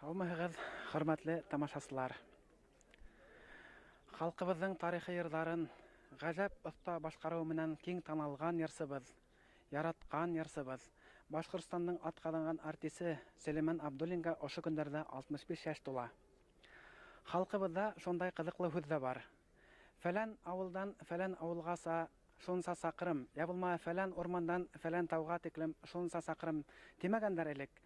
Һаумыһығыҙ, хөрмәтле тамашасылар. Халҡыбыҙҙың тарихи йырҙарын ғәжәп оҫта башҡарыуы менән киң танылған йырсыбыҙ, яратҡан йырсыбыҙ, Башҡортостандың атҡаҙанған артисы Сөләймән Абдуллинға ошо көндәрҙә 65 йәш тула. Халҡыбыҙҙа шундай ҡыҙыҡлы һүҙ ҙә бар. Фәлән ауылдан фәлән ауылғаса шунса саҡрым, йә булмаһа фәлән урмандан фәлән тауға тиклем шунса саҡрым тимәгәндәр элек.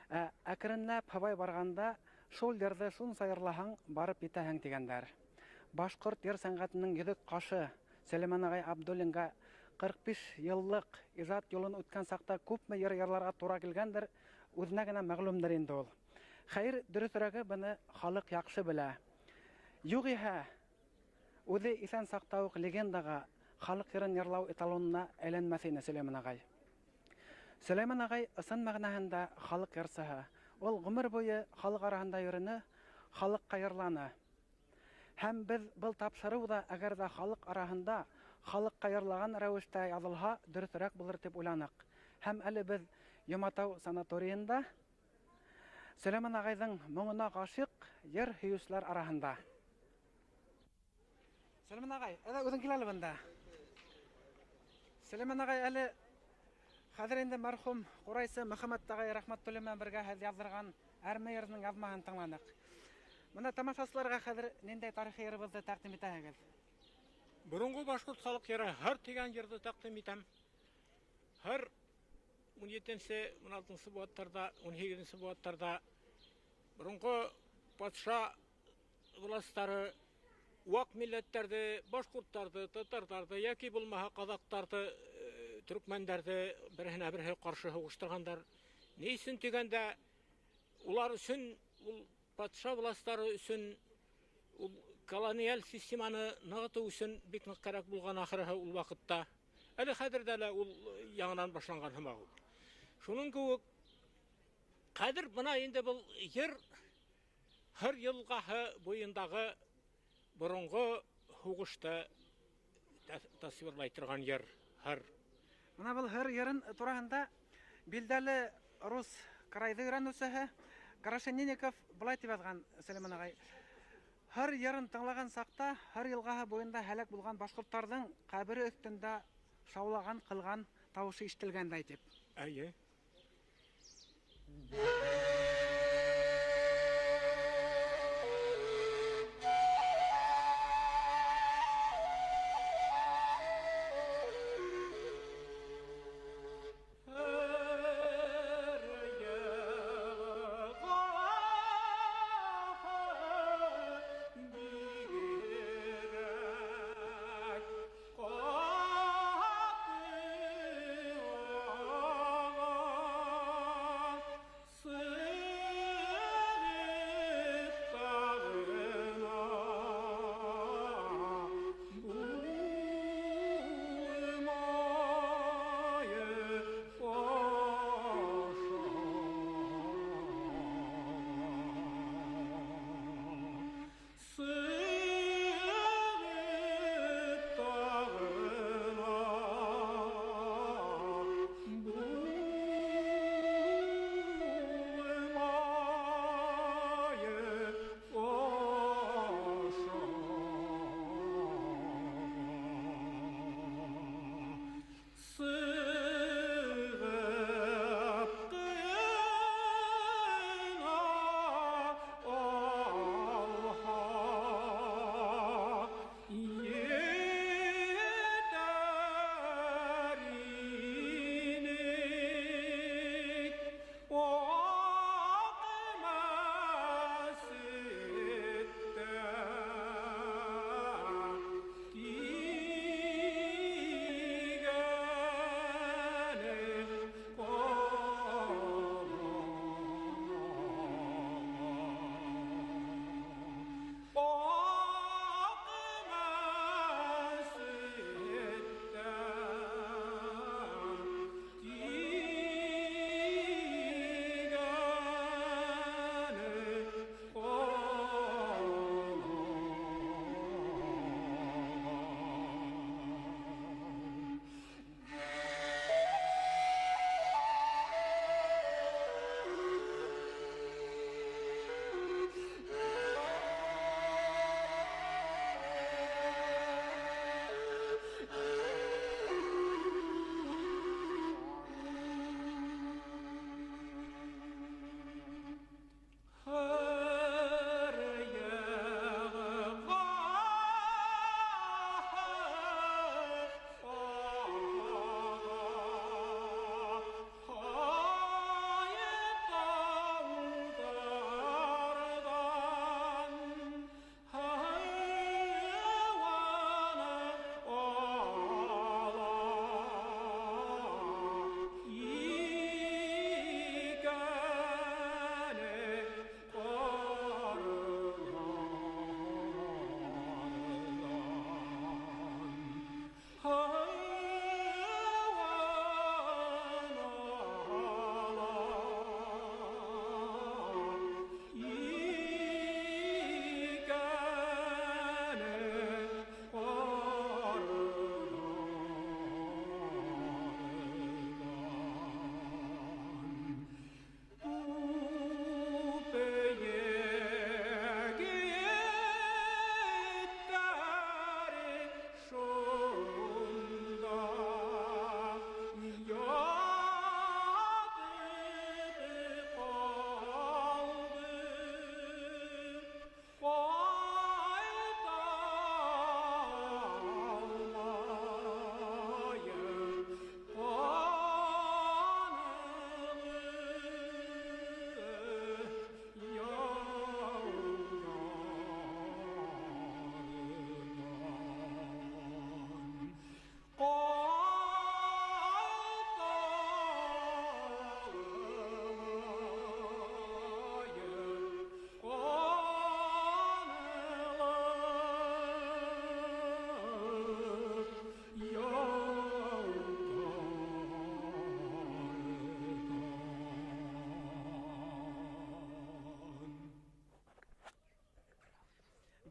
Ә әкренләп һыбай барғанда шул йырҙы шунса йырлаһаң барып етәһең тигәндәр. Башҡорт йыр сәнғәтенең йөҙөк ҡашы Сөләймән ағай Абдуллинға 45 йыллыҡ ижад юлын үткән саҡта күпме йыр йырларға тура килгәндер, үҙенә генә мәғлүмдер инде ул. Хәйер, дөрөҫөрәге, быны халыҡ яҡшы белә. Юғиһә, үҙе иҫән саҡта уҡ легендаға, халыҡ йырын йырлау эталонына әйләнмәҫ ине Сөләймән ағай. Сөләймән ағай ысын мәғәнәһендә халыҡ йырсыһы. Ул ғүмер буйы халыҡ араһында йөрөнө, халыҡҡа йырланы. Һәм беҙ был тапшырыу ҙа әгәр ҙә халыҡ араһында халыҡҡа йырлаған рәүештә яҙылһа, дөрөҫөрәк булыр тип уйланыҡ. Һәм әле беҙ Йоматау санаторийында Сөләймән ағайҙың моңона ғашиҡ йыр һөйөүселәр араһында. Сөләймән ағай, әҙә үҙең кил әле бында. Сөләймән ағай, әле хәҙер инде мәрхүм ҡурайсы Мөхәммәт ағай Рәхмәтуллин менән бергә һеҙ яҙҙырған Әрмә йырының яҙмаһын тыңланыҡ. Бына тамашасыларға хәҙер ниндәй тарихи йырыбыҙҙы тәҡдим итәһегеҙ? Боронғо башҡорт халыҡ йыры «Һыр» тигән йырҙы тәҡдим итәм. Һыр 17-нсе, 16-нсы быуаттарҙа, 18-нсе быуаттарҙа боронғо батша властары ваҡ милләттәрҙе, башҡорттарҙы, татарҙарҙы йәки булмаһа ҡаҙаҡтарҙы, төркмәндәрҙе береһенә береһе ҡаршы һуғыштырғандар. Ни өсөн тигәндә, улар өсөн, ул батша властары өсөн ул колониаль системаны нығытыу өсөн бик ныҡ кәрәк булған ахырыһы ул ваҡытта. Әле хәҙер ҙә лә ул яңынан башланған һымаҡ ул. Шуның кеүек хәҙер бына инде был йыр Һыр йылғаһы буйындағы боронғо һуғышты тасвирлай торған йыр «Һыр». Бына был «Һыр» йырын тураһында билдәле рус крайҙы өйрәнеүсеһе Крашенинников былай тип яҙған, Сөләймән ағай. Һыр йырын тыңлаған саҡта Һыр йылғаһы буйында һәләк булған башҡорттарҙың ҡәбере өҫтөндә шаулаған ҡылған тауышы ишетелгәндәй тип. Эйе.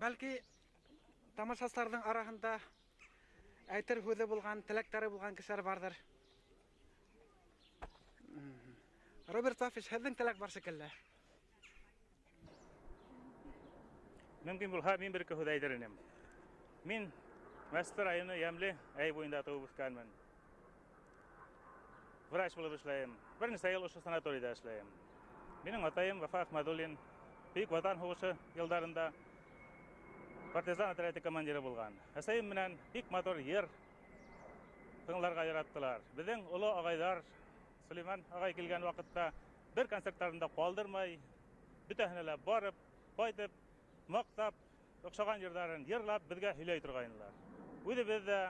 Бәлки тамашасыларҙың араһында әйтер һүҙе булған, теләктәре булған кешеләр барҙыр. Роберт Вафич, һеҙҙең теләк бар шикелле. Мөмкин булһа, мин бер ике һүҙ әйтер инем. Мин Мәсте районы Йәмле әй буйында тыуып үҫкәнмен. Врач булып эшләйем. Бер нисә йыл ошо санаторийҙа эшләйем. Минең атайым Вафа Ахмадуллин Бөйөк Ватан һуғышы йылдарында партизан отряды командиры булған. Әсәйем менән бик матур йыр тыңларға яраттылар. Беҙҙең оло ағайҙар Сөләймән ағай килгән ваҡытта бер концерттарында ҡалдырмай, бөтәһенә лә барып, ҡайтып, маҡтап, оҡшаған йырҙарын йырлап беҙгә һөйләй торғайнылар. Үҙебеҙ ҙә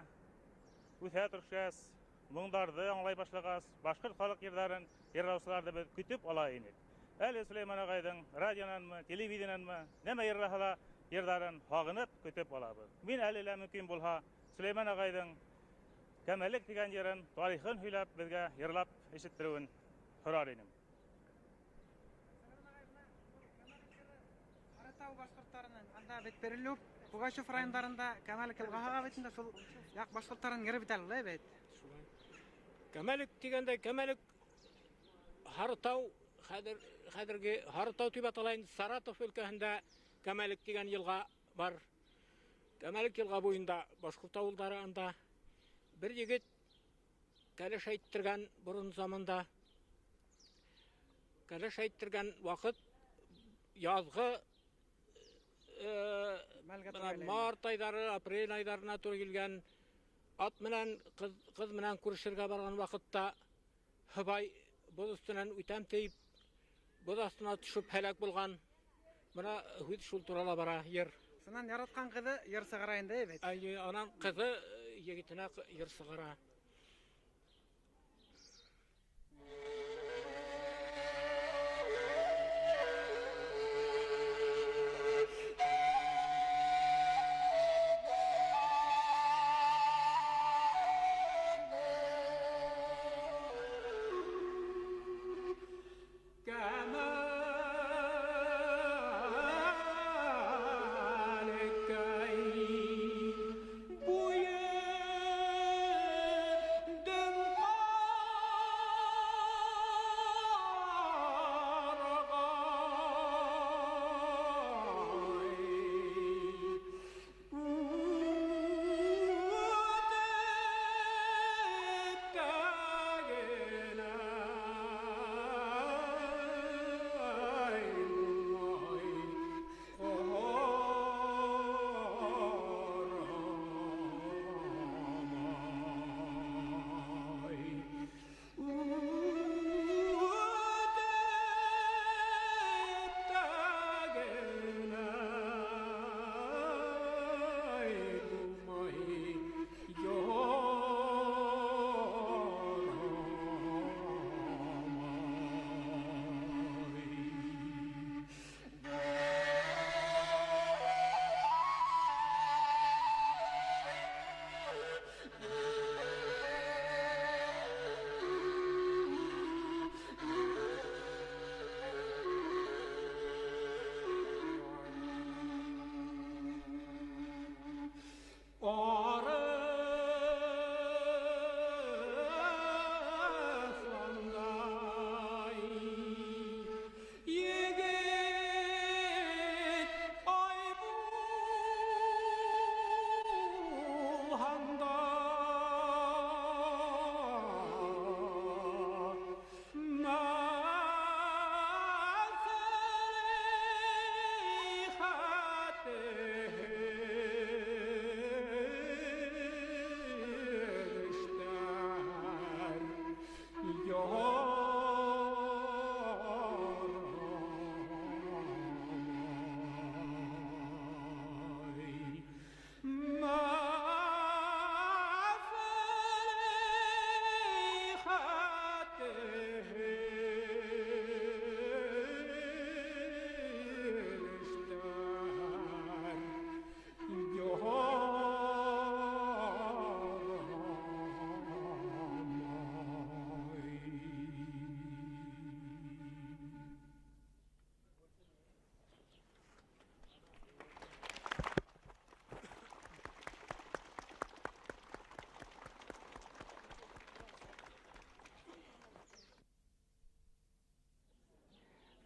үҫә төшкәс, моңдарҙы аңлай башлағас, башҡорт халыҡ йырҙарын йырлаусыларҙы беҙ көтөп ала инек. Әле Сөләймән ағайҙың радионанмы, телевидениенанмы, нәмә йырлаһа ла йырҙарын һағынып көтөп алабыҙ. Мин әле лә мөмкин булһа, Сөләймән ағайҙың Кәмәлек тигән йырын, тарихын һөйләп, беҙгә йырлап ишеттереүен һорар инем. Һарытау башҡорттарының анда бит Перелюб, Пугачев райондарында Кәмәлек йылғаһы бит инде, шул яҡ башҡорттарын йыры бит әле, улай бит. Шулай. Кәмәлек тигәндә Кәмәлек Һарытау, хәҙерге Һарытау тип атала инде, Саратов өлкәһендә Кәмәлек тигән йылға бар. Кәмәлек йылға буйында башҡорт ауылдары анда. Бер егет кәләш әйттергән борон заманда. Кәләш әйттергән ваҡыт яҙғы, Мәлгә бына тура килә. март айҙары, апрель айҙарына тура килгән. Ат менән ҡыҙ менән күрешергә барған ваҡытта һыбай боҙ өҫтөнән үтәм тиеп, боҙ аҫтына төшөп һәләк булған. Бына һүҙ шул турала бара, йыр. Шунан яратҡан ҡыҙы йыр сығара инде, бит. Әйе, анан ҡыҙы егетенә йыр сығара.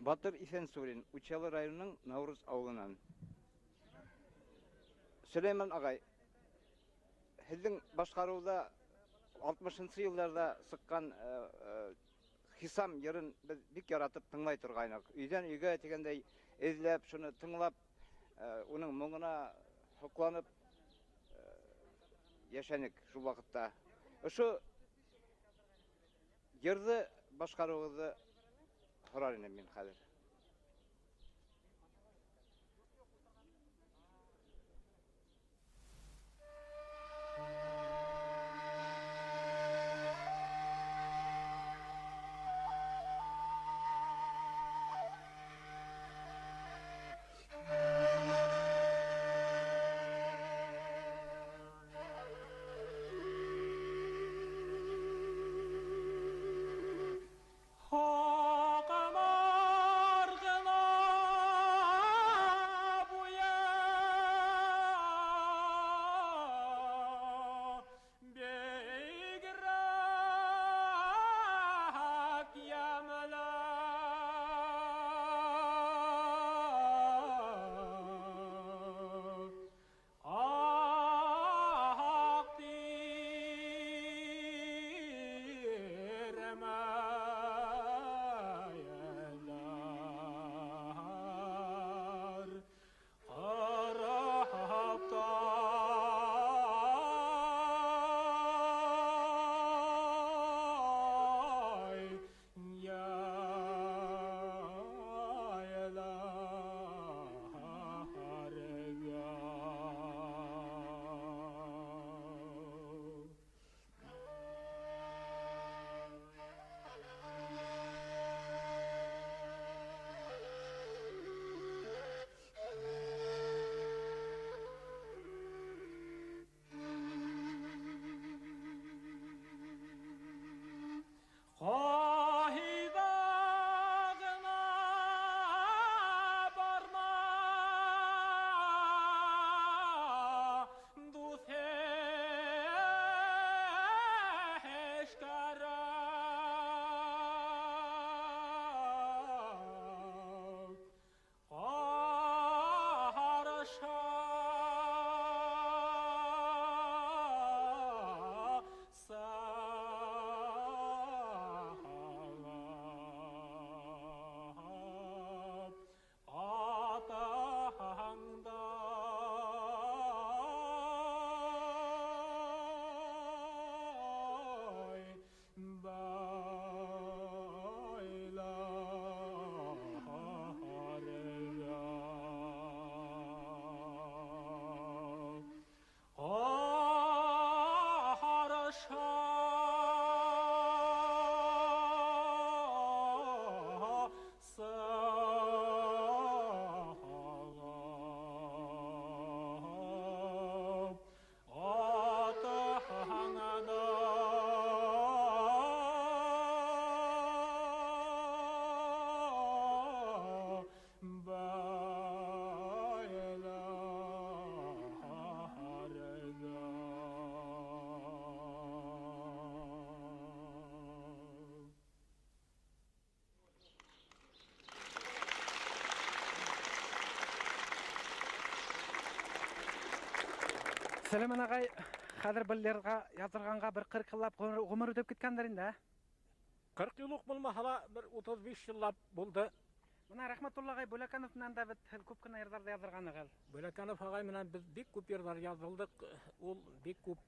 Батыр Иҫәнсурин, Учалы районының Наурыз ауылынан. Сөләймән ағай, һеҙҙең башҡарыуҙа 60-нсы йылдарҙа сыҡҡан Хисам йырын беҙ бик яратып тыңлай торғайныҡ. Өйҙән өйгә тигәндәй эҙләп, шуны тыңлап, уның моңона һоҡланып йәшәнек шул ваҡытта. Ошо йырҙы башҡарыуығыҙҙы һорар инем мин хәҙер. Сөләймән ағай, хәҙер был йырға яҙырғанға бер 40 йыллап ғүмер үтеп киткәндер инде, ә? 40 йыл уҡ булмаһа ла, бер 35 йыллап булды. Бына Рәхмәтулла ағай Бүләкәнов менән дә бит һеҙ күп кенә йырҙарҙы яҙҙырғанығыҙ. Бүләкәнов ағай менән беҙ бик күп йырҙар яҙылдыҡ. Ул бик күп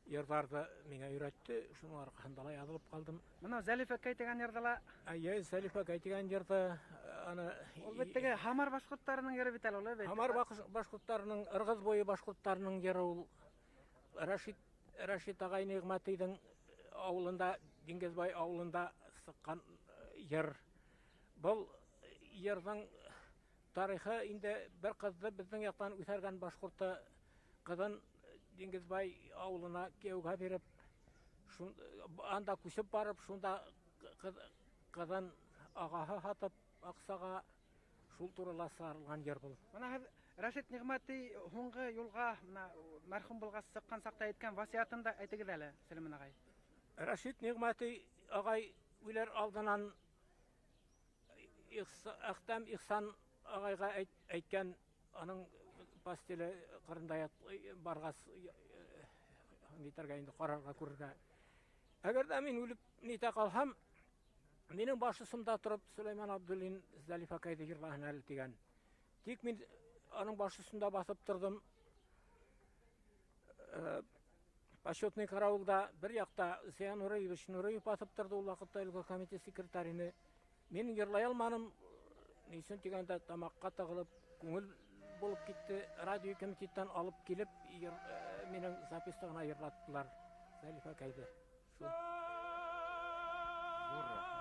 йырҙарҙы миңә өйрәтте. Шуның арҡаһында ла яҙылып ҡалдым. Бына Зәлифәкәй тигән йырҙы ла. Әйе, Зәлифәкәй тигән йырҙы аны Ул бит теге Һамар башҡорттарының йыры бит әле ул, бит. Һамар башҡорттарының, Ырғыҙ буйы башҡорттарының йыры ул. Рәшит ағай Ниғмәтиҙең ауылында, Диңгеҙбай ауылында сыҡҡан йыр. Был йырҙың тарихы инде бер ҡыҙҙы беҙҙең яҡтан үҫәргән башҡорто ҡыҙын Диңгеҙбай ауылына кейәүгә биреп, анда күсеп барып, шунда ҡыҙын ағаһы һатып аҡсаға, шул турала сығарылған йыр был. Бына һеҙ Рәшит Ниғмәти һуңғы юлға бына мәрхүм булғас сыҡҡан саҡта әйткән васыятын да әйтегеҙ әле, Сөләймән ағай. Рәшит Ниғмәти ағай үлер алдынан Әхтәм Ихсан ағайға әйткән, аның постеле ҡырында барғас нитәргә инде, ҡарарға, күрергә. Әгәр ҙә мин үлеп нитә ҡалһам, минең баш осомда тороп Сөләймән Абдуллин Зәлифәкәйҙе йырлаһын әле тигән. Тик мин аның баш осонда баҫып торҙом. Почетный караулда бер яҡта Зыя Нуриевич Нуриев баҫып торҙо, ул ваҡытта өлкә комитет секретарины. Мин йырлай алманым, ни өсөн тигәндә тамаҡҡа тығылып, күңел булып китте. Радио комитеттан алып килеп, минең записта ғына йырлаттылар Зәлифәкәйҙе. Шул. Ҙур рәхмәт.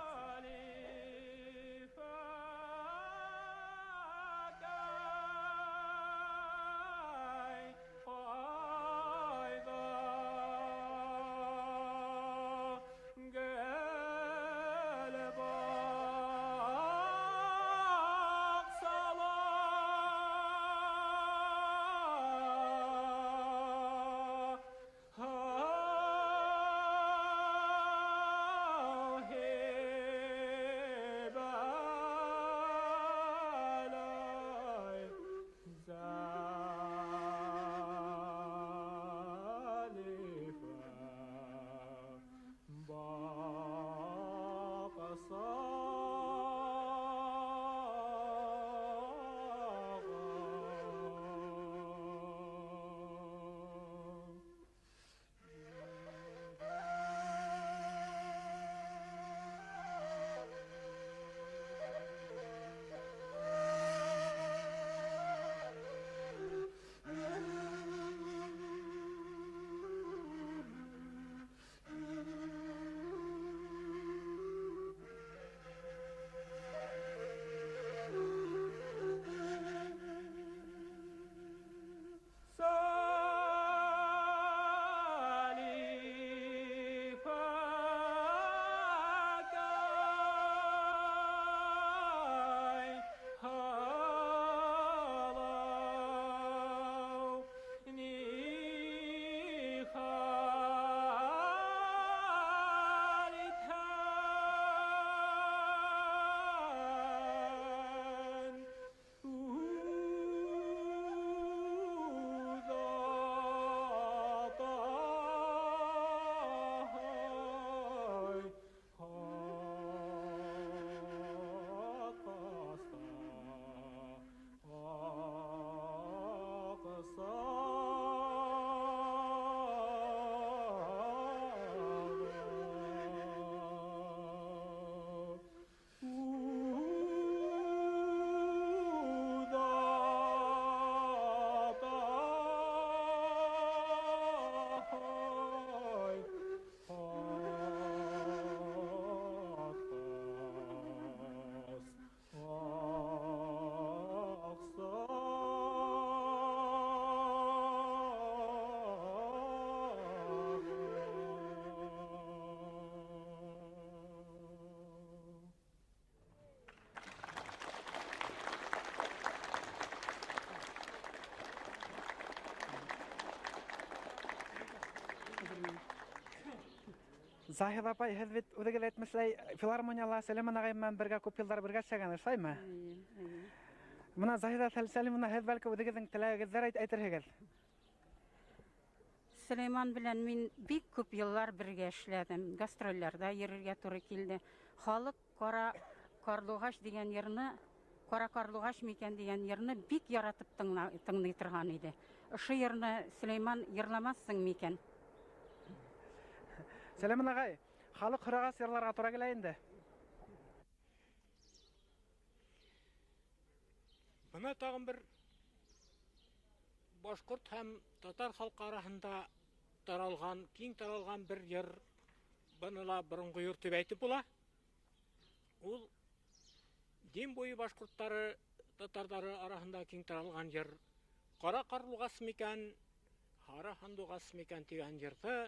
Заһиҙа апай, һеҙ бит үҙегеҙ әйтмешләй филармонияла Сөләймән ағай менән бергә күп йылдар бергә эшләгән, шулаймы? Бына Заһиҙа Сәлимовна, һеҙ бәлки үҙегеҙҙең теләгегеҙҙе әйтерһегеҙ. Сөләймән белән мин бик күп йыллар бергә эшләдем, гастролләрҙә йөрөргә тура килде. Халыҡ Ҡара Карлуғас тигән йырны, Ҡара Карлуғас микән тигән йырны бик яратып тыңлай торған ине. Ошо йырны Сөләймән йырламаҫһың микән? Сөләймән ағай, халыҡ һорағас йырларға тура килә инде. Бына тағын бер башҡорт һәм татар халҡы араһында таралған, киң таралған бер йыр, быны ла боронғо йыр тип әйтеп була. Ул Дим буйы башҡорттары, татарҙары араһында киң таралған йыр. Ҡара ҡарлуғас микән, һары һандуғас микән тигән йырҙы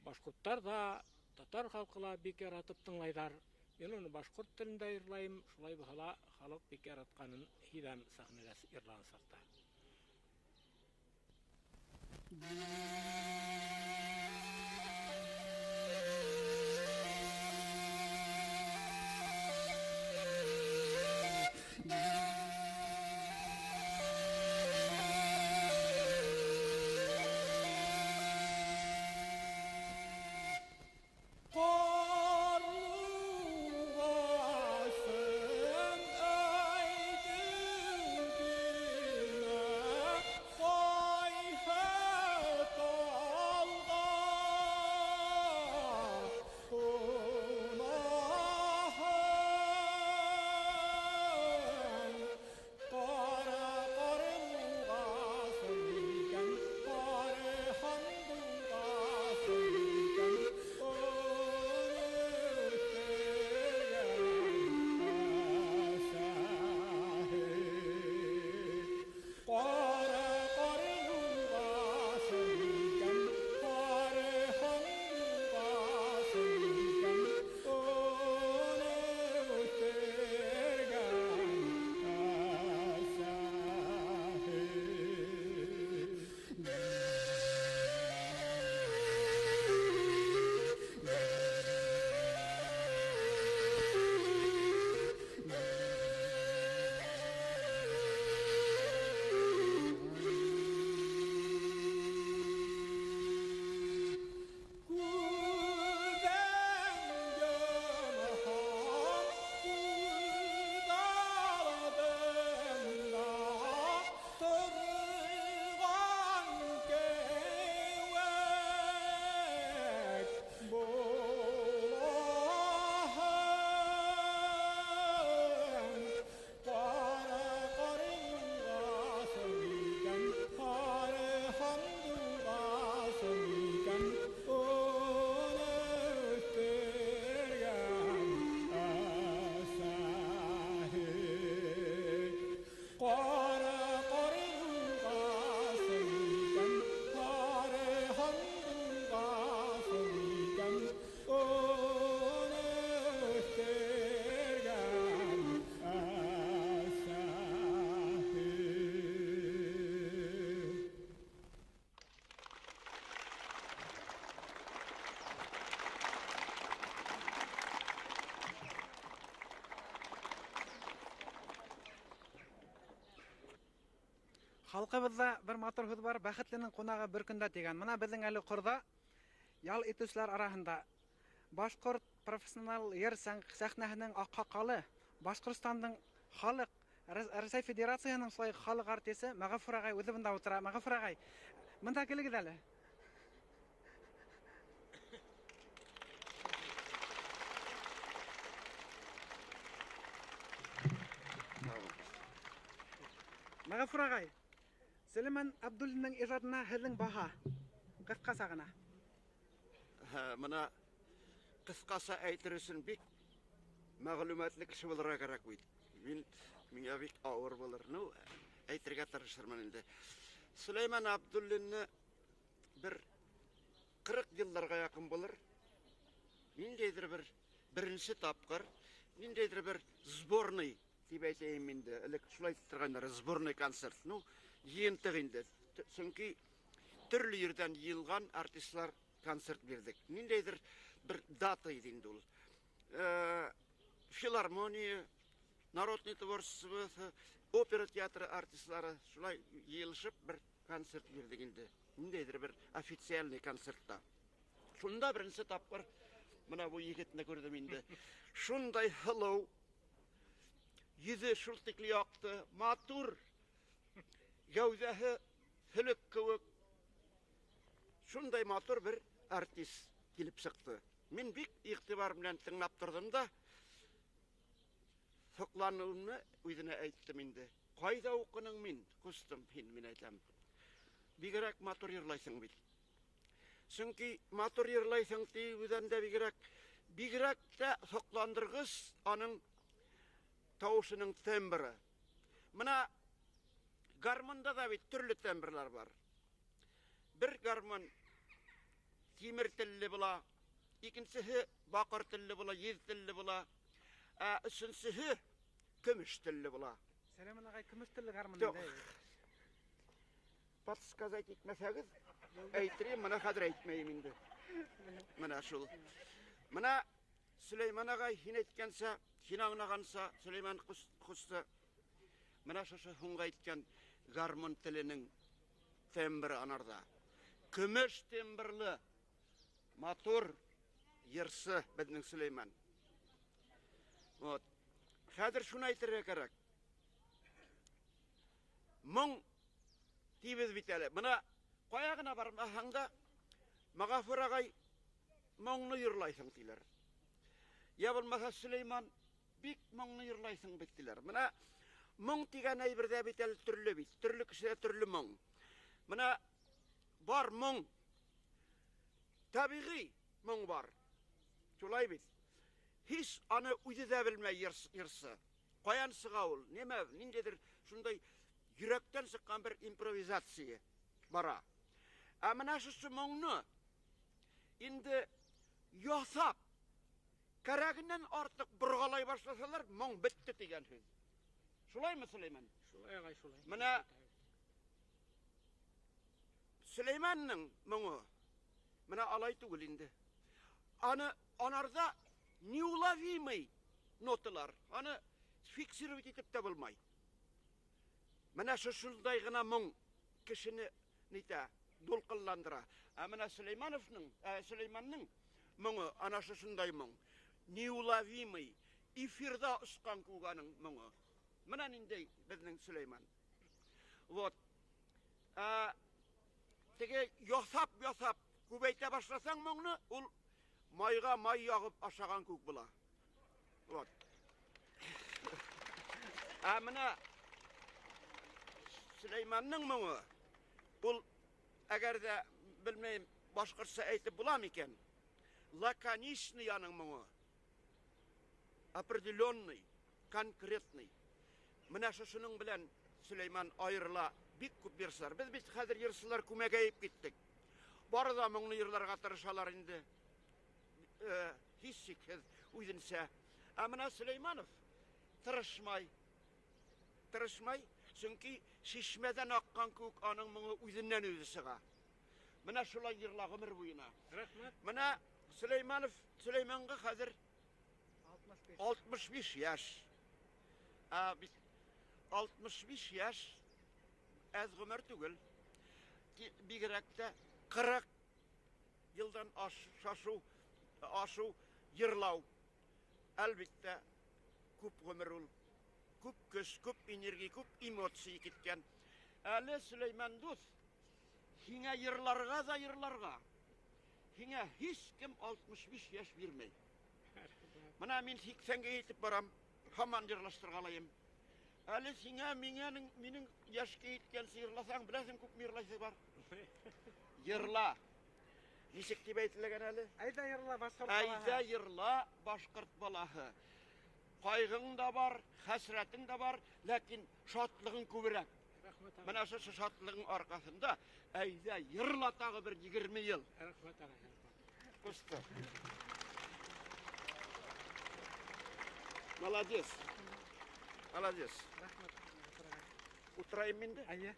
башҡорттар ҙа, татар халҡы ла бик яратып тыңлайҙар. Мин уны башҡорт телендә йырлайым, шулай булһа ла халыҡ бик яратҡанын һиҙәм сәхнәлә йырлаған саҡта. Халҡыбыҙҙа бер матур һүҙ бар, бәхетленең ҡунағы бер көндә тигән. Мына беҙҙең әле ҡорҙа ял итеүселәр араһында башҡорт профессионал йыр сәхнәһенең аҡһаҡалы, Башҡортостандың халыҡ, Рәсәй Федерацияһының шулай халыҡ артисы Мәғәфүр ағай үҙе бында ултыра. Мәғәфүр ағай, бында килегеҙ әле. Мәғәфүр ағай, Сөләймән Абдуллиндың ижадына һеҙҙең баһа ҡыҫҡаса ғына. Мына ҡыҫҡаса әйтер өсөн бик мәғлүмәтле кеше булырға кәрәк бит. Миңә бик ауыр булыр. Ну, әйтергә тырышырмын инде. Сөләймән Абдуллинны бер 40 йылларға яҡын булыр. Ниндәйҙер бер беренсе тапҡыр, ниндәйҙер бер сборный тип әйтәйем инде. Элек шулай әйтеп торғандар, сборный концерт. Ну, йыйынтыҡ инде. Сөнки төрлө ерҙән йыйылған артистлар концерт бирҙек. Ниндәйҙер бер дата ине инде ул. Филармония, народный творчество, опера театры артистлары шулай йыйылышып бер концерт бирҙек инде. Ниндәйҙер бер официальный концертта. Шунда беренсе тапҡыр мына бу егетне күрҙем инде. Шундай һылыу, йөҙө шул тикле яҡты, матур, гәүҙәһе һөлөк кеүек. Шундай матур бер артист килеп сыҡты. Мин бик иғтибар менән тыңлап торҙом да, һоҡланыуымны үҙенә әйттем инде. Ҡайҙа уҡының мин, ҡустым һин, мин әйтәм. Бигерәк матур йырлайһың бит. Сөнки матур йырлайһың тиеүҙән дә бигерәк тә һоҡландырғыс аның тауышының тембры. Мына гармонда да бит төрлө тембрлар бар. Бер гармон тимер телле була, икенсеһе баҡыр телле була, еҙ телле була, ә өсөнсөһө көмөш телле була. Сөләймән ағай, көмөш телле гармон Юҡ. инде. Подсказать итмәһәгеҙ, әйтерем, мына хәҙер әйтмәйем инде. Мына шул. Мына Сөләймән ағай һин әйткәнсә, һин аңлағанса, Сөләймән ҡусты. Мына шушы һуңғы әйткән гармон теленең тембры анарҙа. Көмөш тембрлы матур йырсы беҙҙең Сөләймән. Вот. Хәҙер шуны әйтергә кәрәк. Моң тибеҙ бит әле. Мына ҡая ғына бармаһаң да, Мәғәфүр ағай моңло йырлайһың тиләр. Я булмаһа Сөләймән бик моңло йырлайһың бит тиләр. Мына моң тигән әйбер ҙә бит әле төрлө бит. Төрлө кешегә төрлө моң. Мына бар моң, тәбиғи моң бар. Шулай бит. Һис аны үҙе ҙә белмәй йырсы. Ҡаян сыға ул? Нимә, ниндәйҙер шундай йөрәктән сыҡҡан бер импровизация бара. Ә мына шушы моңно инде яҫап, кәрәгенән артыҡ борғалай башлаһалар, моң бөттө тигән һүҙ. Шулаймы, Сөләймән? Шулай, ағай, шулай. Мына Сөләймәннең моңо мына алай түгел инде. Аны анарҙа неуловимый ноталар, аны фиксировать итеп тә булмай. Мына шушындай ғына моң кешене нитә, дулҡынландыра. Ә мына Сөләймәннең моңо ана шушындай моң. Неуловимый, эфирҙа осҡан кеүек аның моңо. Мына ниндәй беҙҙең Сөләймән. Вот. Теге яҫап-яҫап күбәйтә башласаң моңно, ул майға май яғып ашаған кеүек була. Вот. Ә мына Сөләймәннең моңо, ул әгәр ҙә белмәйем, башҡортса әйтеп була микән? Лаконичный аның моңо. Определенный, конкретный. Мына шушының белән Сөләймән айырыла бик күп йырсылар. Беҙ бит хәҙер йырсылар күмәгәйеп киттек. Бары да моңло йырларға тырышалар инде. Һис шикһеҙ үҙенсә. Ә мына Сөләймәнов тырышмай. Тырышмай, сөнки шишмәҙән аҡҡан кеүек аның моңо үҙенән үҙе сыға. Мына шулай йырла ғүмер буйына. Рәхмәт. Мына Сөләймәнов, Сөләймәнгә хәҙер 65 йәш. Ә бит 65 йәш әҙ ғүмер түгел. Бигерәк тә 40 йылдан ашыу йырлау. Әлбиттә, күп ғүмер ул. Күп көс, күп энергия, күп эмоция киткән. Әле Сөләймән дуҫ, һиңә йырларға да йырларға. Һиңә һис кем 65 йәш бирмәй. Мына мин 80-гә етеп барам, һаман йырлаштырғалайым. Әле һиңә минең йәшкә еткәнсе йырлаһаң, беләһең күпме йырлайһы бар. Йырла. Нисек тип әйтелгән әле? Әйҙә йырла, башҡорт балаһы. Әйҙә йырла, башҡорт балаһы. Ҡайғың да бар, хәсрәтең дә бар, ләкин шатлығың күберәк. Рәхмәт ағай. Мына шушы шатлығың арҡаһында әйҙә йырла тағы бер 20 йыл. Рәхмәт ағай, рәхмәт. Ҡусты. Молодец. Молодец. Рәхмәт. Ултырайым инде. Әйе.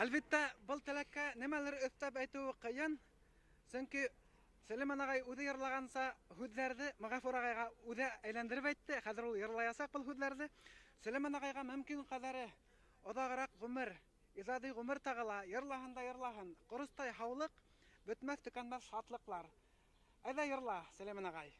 Әлбиттә, был теләккә нимәлер өҫтәп әйтеүе ҡыйын. Сөнки Сөләймән ағай үҙе йырлағанса һүҙҙәрҙе Мәғәфүр ағайға үҙе әйләндереп әйтте. Хәҙер ул йырлаясаҡ был һүҙҙәрҙе. Сөләймән ағайға мөмкин ҡәҙәре оҙағыраҡ ғүмер, ижади ғүмер тағы ла, йырлаһын да йырлаһын. Ҡоростай һаулыҡ, бөтмәҫ төкәнмәҫ шатлыҡлар. Әйҙә йырла, Сөләймән ағай.